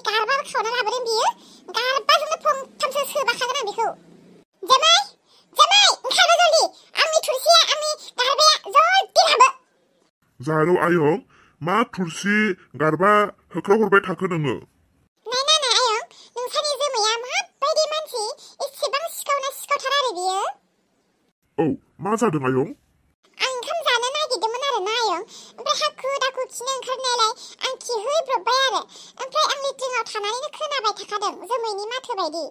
गारबा खावना लाबोदों बियो गारबाजोंनो फंथामसो सोबाखागोन आं बेखौ जामाय ओंखारबो जल्दि आंनि थुरसिया आंनि गारबाया जल्दि लाबो जारौ आयं मा थुरसि गारबा होख्राव हरबाय थाखो नोङो नाय आयं नोंसानि जोमैया माबायदि मानसि एसेबां सिखावना सिखावथार आरो बियो औ मा जादों आयं आं ओंखाम जानो नागिरदोंमोन आरो ना आयं ओमफ्राय हाखु दाखु खिनो ओंखारनायलाय आं खिहैब्रबबाय आरो ओमफ्राय आं लेट्रिनाव थानानैनो खोनाबाय थाखादों जोमैनि माथो बायदि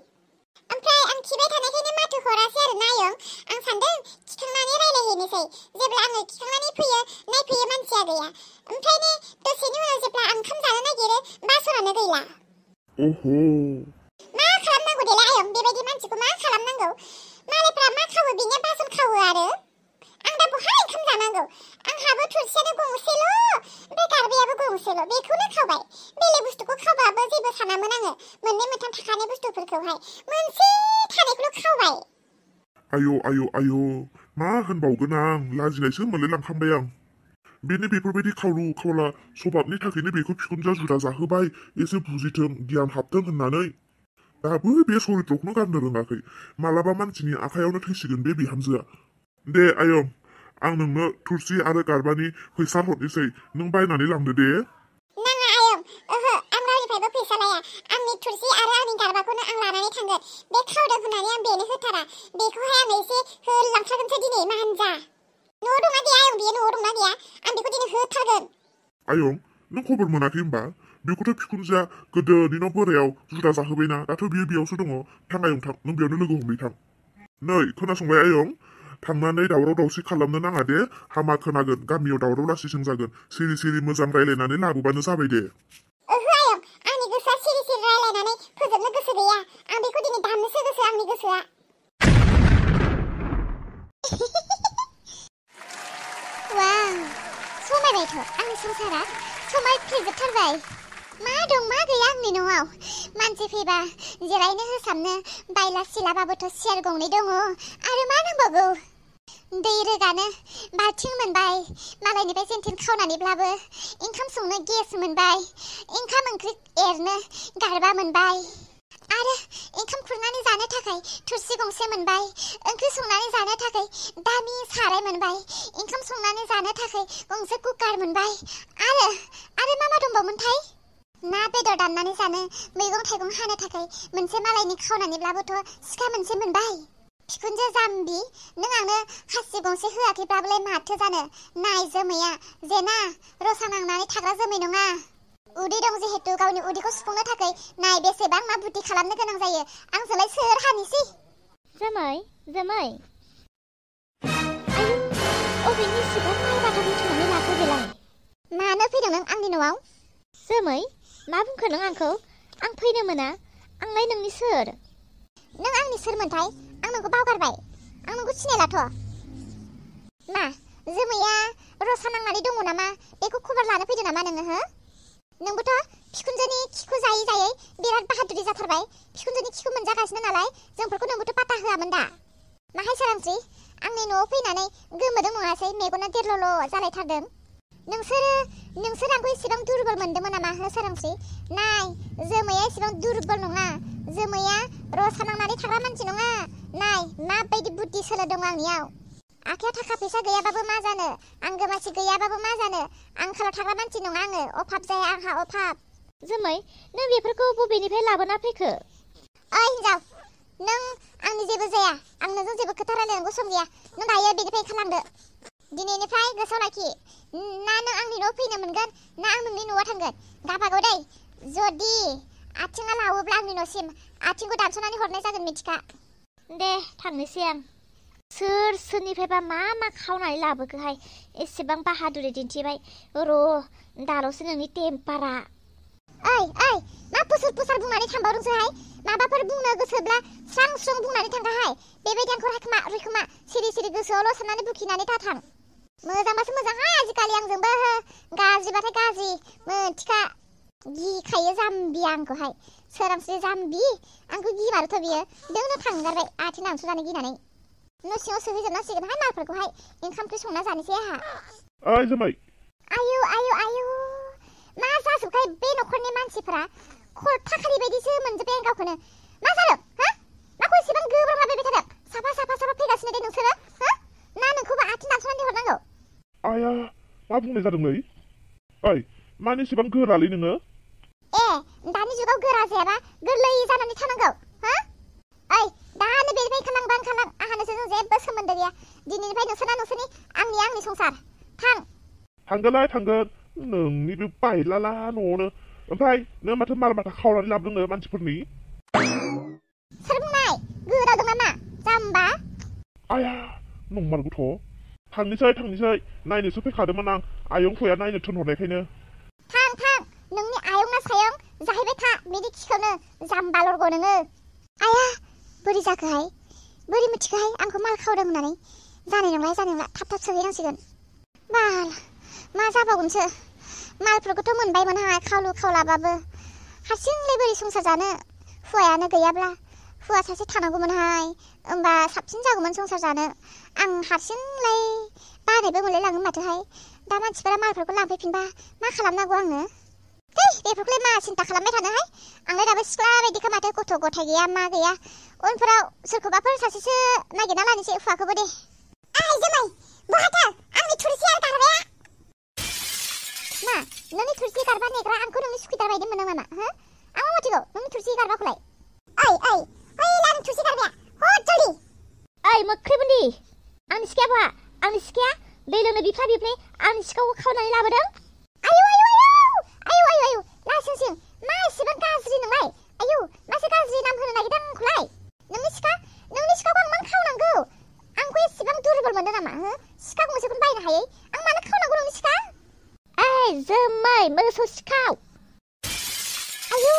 ओमफ्राय आं खिबाय थानायखायनो माथो हरासै आरो ना आयं आं सानदों खिखांनानै रायलायहैनोसै जेब्ला आङो खिखांनानै फैयो नायफैयो मानसिया गैया ओमफ्रायनो दसेनि उनाव जेब्ला आं ओंखाम जानो नागिरो बासनानो गैला ओहो मा खालामनांगौ देलाय आयं बेबायदि मानसिखौ मा खालामनांगौ मालायफ्रा मा खावो बिनो बासन खावो आरो आं दा बहा ओंखाम जानांगौ आंहाबो थुरसियानो गंसेल' ओमफ्राय गारबायाबो गंसेल' बेखौनो खावबाय बेलेग बुस्थुखौ खावबाबो जेबो सानामोन आङो मोननै मोनथाम थाखानाय बुस्थुफोरखौहाय मोनसे थानायखौल' खावबाय आयौ मा होनबावगोन आं लाजिनायसो मोनलाय लांखांबाय आं बेनो बेफोरबायदि खावलु खावला सभाबनि थाखायनो बेखौ बिखुनजोआ जुदा जाहोबाय एसे बुजिथों गियान हाबथों होननानै दाबो बे सरित्रखौनो गारनो रोङाखै मालाबा मानसिनि आखायावनो थैसिगोन बे बिहामजोआ दे आयं आं नोंनो थुरसि आरो गारबानि फैसा हरनोसै नों बायनानै लांदो दे नाङा आयं ओहो आं रावनिफ्रायबो फैसा लाया आंनि थुरसि आरो आंनि गारबाखौनो आं लानानै थांगोन बे खावदों होननानै आं बेनो होथारा बेखौहाय आं एसे होलांथारगोनसो दिनै माहानजा न'आव दंना गैया आयं बियो न'आव दंना गैया आं बेखौ दिनै होथारगोन आयं नों खबर मोनाखै होनबा बेखौथ' बिखुनजोआ गोदोनि न' बोरायाव जुदा जाहोबायना दाथ' बियो बेयावसो दङ थां आयं थां नों बेयावनो लोगो हमबाय थां नै खोनासंबाय आयं थांनानै दावराव दावसि खालामनो नाङा दे हामा खोनागोन गामियाव दावराव दावसि जागोन सिरि मोजां रायलायनानै लाबोबानो जाबाय दे ओहो आयं आंनि गोसोआ सिरि रायलायनानै फोजोबनो गोसो गैया आं बेखौ दिनै दाननोसो गोसो आंनि गोसोआ वाव समायबायथ' आंनि संसारा समायफ्लेजोबथारबाय मा दं मा गैया आंनि न'आव मानसि फैबा जिरायनो होसाबनो बायला सिलाबाबोथ' सियार गंनै दङ आरो मा नांबावगौ दै रोगानो बाल्थिं मोनबाय मालायनिफ्राय जेनथेन खावनानैब्लाबो ओंखाम संनो गेस मोनबाय ओंखाम ओंख्रि एरनो गारबा मोनबाय आरो ओंखाम खुरनानै जानो थाखाय थुरसि गंसे मोनबाय ओंख्रि संनानै जानो थाखाय दामि साराय मोनबाय ओंखाम संनानै जानो थाखाय गंसे कुकार मोनबाय आरो मा दंबावोमोनथाय ना बेदर दाननानै जानो मैगं थाइगं हानो थाखाय मोनसे मालायनि खावनानैब्लाबोथ' सिखा मोनसे मोनबाय बिखुनजो जाम्बि नों आंनो खासि गंसे होआखैब्लाबोलाय माथो जानो नाय जोमैया जेना रसा नांनानै थाग्रा जोमै नङा उदै दं जिहेतु गावनि उदैखौ सुफुंनो थाखाय नाय बेसेबां मा बुद्धि खालामनो गोनां जायो आंजोंलाय सोर हानिसै जोमै आयु अबेनि सिबां माल बाथा बुथुमनानै लाखो बेलाय मानो फैदों नों आंनि न'आव जोमै मा बुंखो नों आंखौ आं फैनो मोना आंलाय नोंनि सोर नों आंनि सोरमोनथाय आं नोंखौ बावगारबाय आं नोंखौ सिनायलाथ' मा जोमैया रसा नांनानै दङ नामा बेखौ खबर लानो फैदों नामा नोङो हो नोंबोथ' बिखुनजोनि खिखौ जायै बिराद बाहादुरि जाथारबाय बिखुनजोनि खिखौ मोनजागासिनो नालाय जोंफोरखौ नोंबोथ' पाता होआमोन दा माहाय सोरांस्रि आंनि न'आव फैनानै गोमोदों नङासै मेगना देरल'ल' जालायथारदों नोंसोर आंखौ एसेबां दुरबल मोनदोंमोन नामा हो सोरांस्रि नाय जोमैया एसेबां दुरबल नङा जोमैया रसा नांनानै थाग्रा मानसि नङा नाय माबायदि बुद्धि सोलो दं आंनियाव आखायाव थाखा फैसा गैयाबाबो मा जानो आंगो मानसि गैयाबाबो मा जानो आंखालाव थाग्रा मानसि नङा आङो अभाब जाया आंहा अभाब जोमै नों बेफोरखौ बबेनिफ्राय लाबोना फैखो ओइ हिनजाव नों आंनि जेबो जाया आं नोंजों जेबो खोथा रायलायनांगौ सम गैया नों दायो बेनिफ्राय ओंखारलांदो दिनैनिफ्राय गोसोआव लाखि ना नों आंनि न'आव फैनो मोनगोन ना आं नोंनि न'आव थांगोन गाबागाव दै जुदि आथिङा लावोब्ला आंनि न'सिम आथिंखौ दानस'नानै हरनाय जागोन मिथिखा दे थांनोसै आं सोरनिफ्रायबा मा खावनानै लाबोखोहाय एसेबां बाहादुरि दिन्थिबाय र' दाल'सो नोंनि टेम्पारा ओइ मा पुसार बुंनानै थांबावदोंसोहाय माबाफोर बुंनो गोसोब्ला स्रां बुंनानै थांखाहाय बेबायदि आंखौ रैखोमा सिरि गोसोआवल' साननानै बुखिनानै दाथां मोजांबासो मोजांहाय आजिखालि आंजोंबो गाज्रिबाथाय गाज्रि मोनथिखा गिखायो जाम्बिया आंखौहाय सोरांस्रि जाम्बि आंखौ गिमारोथ' बियो दोंनो थांगारबाय आथिं दानस'जानो गिनानै न' सिङाव सोहैजोबनांसिगोनहाय मालफोरखौहाय ओंखाम ओंख्रि संना जानोसै आंहा ओइ जोमै आयु मा जाजोबखाय बे न'खरनि मानसिफोरा खरथाखालि बायदिसो मोनजोब्बाय आं गावखौनो मा जादों हा माखौ एसेबां गोब्राब लाबाय थादों साफा फैगासिनो दे नोंसोरो हा ना नोंखौबो आथिं दानस'नानै हरनांगौ आया मा बुंनाय जादोंलै ओइ मानो एसेबां गोरालै नोङो ए दानि जुगाव गोरा जायाबा गोरलै जानानै थानांगौ हा ओइ दानो बेनिफ्राय ओंखारलां आंहा नोंसोरजों जेबो सोमोन्दो गैया दिनैनिफ्राय नोंसोरना नोंसोरनि आंनि संसार थांगोनलाय थांगोन नोंनि बे बायलाला न'आवनो ओमफ्राय नों माथो माल माथा खावनानै लाबोदोंनो मानसिफोरनि सोर बुंनाय गोदावदों नामा जाम्बा आया नंमारगौथ' थांनोसै नायनोसो फैखादोंमोन आं आयं फैया नायनो थोनहरनायखायनो थां नोंनि आयं ना सायं जाहैबाय था बिदि खिखौनो जाम्बा लरग' नोङो आया बोरै जाखोहाय बोरै मिथिखोहाय आंखौ माल खावदों होननानै जानाय नंला थाब सोहैनांसिगोन माल मा जाबावगोनसो मालफोरखौथ' मोनबायमोनहाय खावलु खावलाबाबो हारसिंलाय बोरै संसार जानो हुवायानो गैयाब्ला हुवा सासे थानांगौमोनहाय होमबा साबसिन जागौमोन संसार जानो आं हारसिंलाय बानायबो मोनलायलाङो माथोहाय दा मानसिफोरा मालफोरखौ लांफैफिनबा मा खालामनांगौ आङो बेफोरखौलाय मा सिन्था खालामबाय थानोहाय आंलाय दाबो सिख्ला बायदिखौ माथो गथ' गथाय गैया मा गैया उनफोराव सोरखौबाफोर सासेसो नागिरना लानोसै हुवाखौबो दे आइ जोमै बहाथो आंनि थुरसि आरो गारबाया मा नोंनि थुरसि गारबा नेग्रा आंखौ नोंनि सुखिदार बायदि मोनदों नामा हो आं मिथिगौ नोंनि थुरसि गारबाखौलाय ओइ लां थुरसि गारबाया हद जल्दि ओइ मोख्रै बुन्दि आंनि सिखाया बहा आंनि सिखाया दै लोंनो बिफ्ला आंनि सिखाखौ खावनानै लाबोदों आयु लासिंसिं मा एसेबां गाज्रि नोंलाय आयु मासे गाज्रि नाम होनो नागिरदों आंखौलाय नोंनि सिखाखौ आं मानो खावनांगौ आंखौ एसेबां दुरबल मोनदों नामा हो सिखा गंसेखौनो बायनो हायै आं मानो खावनांगौ नोंनि सिखा ओइ जोमै मोसौ सिखाव आयु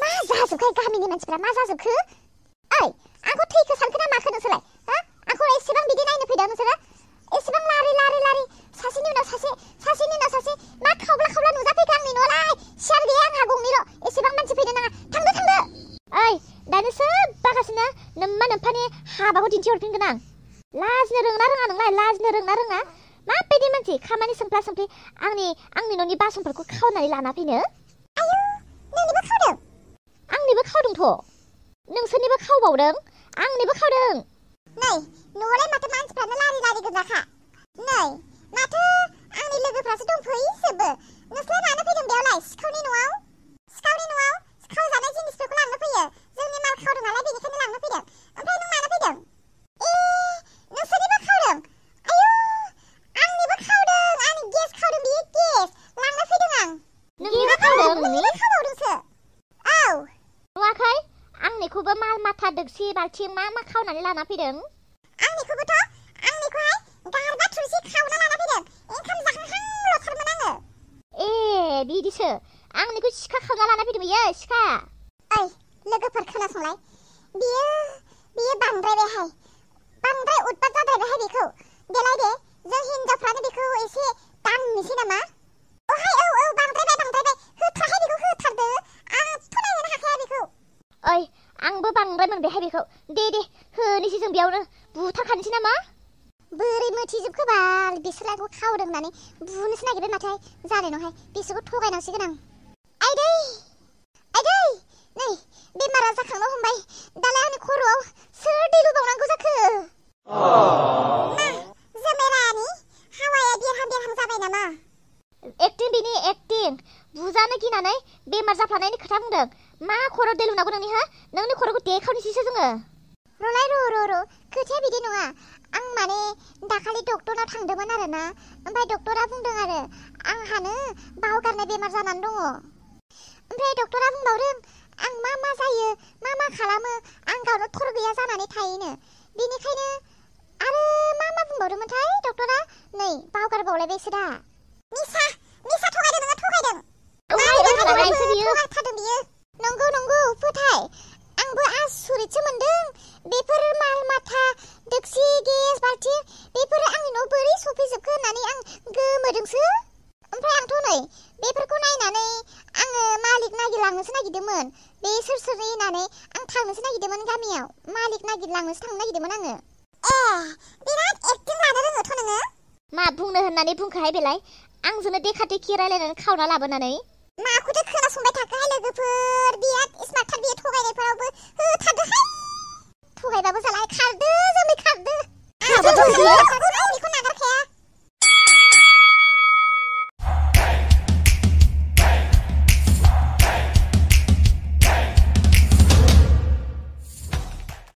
मा जाजोबखाय गामिनि मानसिफ्रा मा जाजोबखो ओइ आंखौ थैखो सानखो ना माखो नोंसोरलाय हा आंखौ एसेबां बिदि नायनो फैदों नोंसोरो एसेबां लारि सासेनि उनाव सासे मा खावब्ला नुजाफैखो आंनि न'आवलाय सियार गैया आंहा गंनैल' एसेबां मानसि फैनो नाङा थांदो ओइ दानो सोबबागासिनो नोम्फानि हाबाखौ दिन्थिहरफिनगोन आं लाजिनो रोङा नोंलाय लाजिनो रोङा माबायदि मानसि खामानि सोंफ्ला आंनि न'नि बासनफोरखौ खावनानै लाना फैनो आयु आंनिबो खावदोंथ' नोंसोरनिबो खावबावदों आंनिबो खावदों नै न'आवलाय माथो मानसिफ्रानो लारि गोजाखा नै माथो आंनि लोगोफ्रासो दंफैजोबो नोंसोर मानो फैदों बेयावलाय सिखावनि न'आव खावजानाय जिनिसफोरखौ लांनो फैयो जोंनि माल खावदों नालाय बेनिखायनो लांनो फैदों ओमफ्राय नों मानो फैदों नोंसोरनिबो खावदों आयु आंनिबो खावदों आंनि गेस खावदों बियो गेस लांनो फैदों आं नोंनिबो खावदों नोंनिबो खावबावदोंसो औ नुवाखै आंनिखौबो माल माथा दोगसि बाल्थिं मा खावनानै लाना फैदों आंनिखौहाय गारबा थुरसि खावना लाना फैदों ओंखाम जाखांहांल'थारमोन आङो ए बिदिसो आंनिखौ सिखा खावना लाना फैदों बियो सिखा ओइ लोगोफोर खोनासंलाय बियो बांद्राय उतपात जाद्रायबायहाय बेखौ देलाय दे जों हिनजावफ्रानो बेखौ एसे दांनोसै नामा औ बांद्रायबाय होथारहाय बेखौ होथारदो आंथ' नायनोनो हाखाया बेखौ ओइ आंबो बांद्राय मोनबायहाय बेखौ दे होनोसै जों बेयावनो बुथारखानोसै नामा बोरै मोथिजोबखो बाल बिसोर आंखौ खावदों होननानै बुनोसो नागिरबाय माथो जानाय नङाहाय बिसोरखौ थगायनांसिगोन आं आइदै नै बेमारा जाखांनो हमबाय दालाय आंनि खर'आव सोर दै लुबावनांगौ जाखो मा जोमेरानि हावाया देरहां जाबाय नामा एक्टिं बुजानो गिनानै बेमार जाफ्लानायनि खोथा बुंदों मा खर' दै लुनांगौ नोंनि खर'खौ देखावनोसैसो जोङो रलाय र' खोथाया बिदि नङा आं माने दाखालि डक्टरनाव थांदोंमोन आरोना ओमफ्राय डक्टरा बुंदों आरो आंहानो बावगारनाय बेमार जानानै दङ ओमफ्राय डक्टरा बुंबावदों आं मा जायो मा खालामो आं गावनो थर गैया जानानै थायोनो बेनिखायनो आरो मा बुंबावदोंमोनथाय डक्टरा नै बावगारबावलायबायसो दा निसा थगायदों नोङो थगायदों बियो नंगौ फोथाय आंबो आसुरितसो मोनदों बेफोर माल माथा दोगसि गेस बाल्थिं बेफोरो आंनि न' बोरै सफैजोबखो होननानै आं गोमोदोंसो ओमफ्राय आंथ' नै बेफोरखौ नायनानै आङो मालिक नागिरलांनोसो नागिरदोंमोन बे सोरनि होननानै आं थांनोसो नागिरदोंमोन गामियाव मालिक नागिरलांनोसो थांनो नागिरदोंमोन आङो बिराद एक्टिं लानो रोङोथ' नोङो मा बुंनो होननानै बुंखाहाय बेलाय आंजोंनो देखा देखि रायलायनानै खावना लाबोनानै माखौथो खोनासंबाय थाखोहाय लोगोफोर बिराद स्मार्टथार बियो थगायनायफोरावबो होथारदोहाय थगायबाबो जाला खारदो जोमै खारदो